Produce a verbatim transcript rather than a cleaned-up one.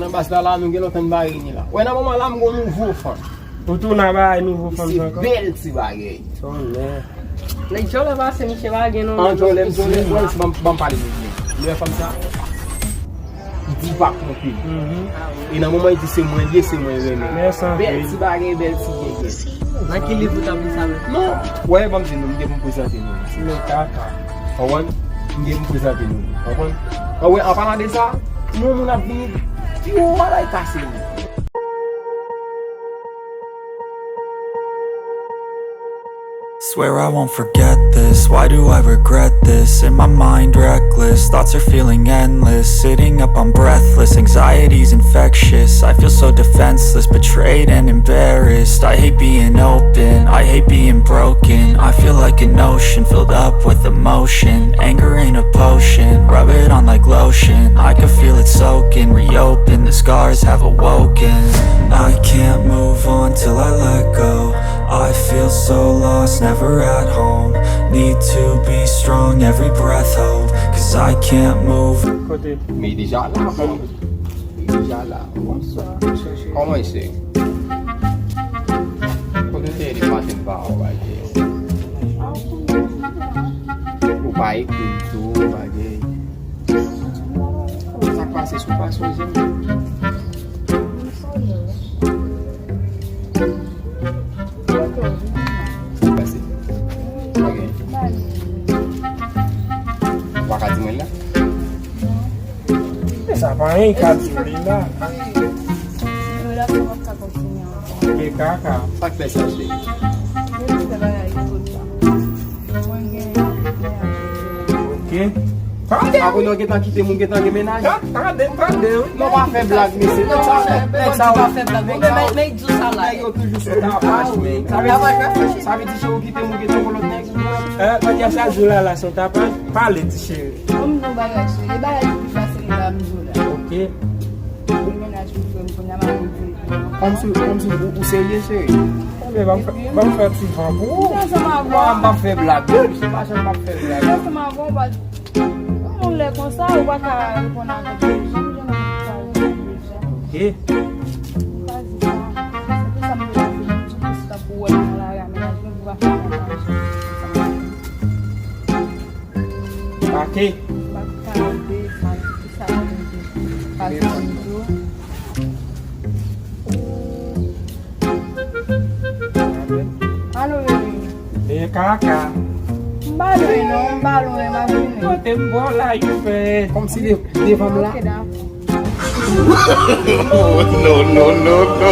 Nan baz la, la, nou gen lontan n pa reyini la. Wè, nan moman la, m gon nouvo fanm. Ou tounen a bay nouvo fanm sa ankò? Se bèl ti bagay. Tonnè. Nèg djòlè pase, misye pa gen non. An djòlè, m djòlè, bon, ban m pale de li. Lè fanm sa, li di pa konpli. E nan moman li di se mwen li ye, se mwen renmen. Bèl ti bagay, bèl ti gègè. Nan ki liv ou t ap li sa menm? Non, wè, ban m di nou, m gen pou m prezante nou. Men kaka. Konprann? M gen pou m prezante nou. Konprann? An, wè, an palan de sa, yon moun ap vini pi wo bagay pase nou. Swear I won't forget this. Why do I regret this? In my mind, reckless. Thoughts are feeling endless. Sitting up, I'm breathless. Anxiety's infectious. I feel so defenseless, betrayed and embarrassed. I hate being open. I hate being broken. I feel like an ocean filled up with emotion. Anger ain't a potion. Rub it on like lotion. I can feel it soaking. Reopen. The scars have awoken. I can't move on till I let go. I feel so lost, never at home. Need to be strong, every breath hold. Cause I can't move. Men li deja la, fanm. Li deja la. Bonswa. Kòman se? Kote w te ye depi maten m pa wè w, bagay? Ou pa ekri m tou, bagay. Sa k pase sou pa sonje m? Pase. Ok. Ou pa ka di mwen la? Men sa pa anyen ka di w li la. Men kaka. Sa k fè sa, cheri? Ok. Tande. Apre nou gentan kite moun gentan gen mennaj. Tande, tande, wi. Non, pa fè blag, mesye. Nèg sa yo, nèg sa yo, nèg sa yo, nèg yo toujou sou tapaj, men. Sa vle di, sa vle di, cheri, ou kite moun gentan yon lòt nèg. Eh, Matyas, sa jou la, la, se yon tapaj. Pale, ti cheri. Ban m di w yon bagay, cheri. E bagay ki pi fasil la, m di w la. Ok. Mwen gen mennaj pou frè m, kounye a m ap di. Kòmsi, kòmsi ou, ou serye, cheri? Ebyen, ban m fè, ban m fè ti van pou ou. Mwen ansanm avè w. M p ap fè blag. Depi maten m p ap fè blag. Mwen ansanm avè w, ou pa di. Kòman w lè konsa, ou pa ka reponn avèk de jan, jan moun sa yo di de jan. Ok. Ou pa di sa. Se pou sa m te la vin ti plis tankou wè m nan lari a, mennaj mwen pou pa fè mennaj. Pake. Alo, bebe. E kaka. M pa lwen non, m pa lwen, m ap vini. Kote m bò la, you fè. Kòmsi de, devan m la. Ok, dakò. No, no, no, no, no.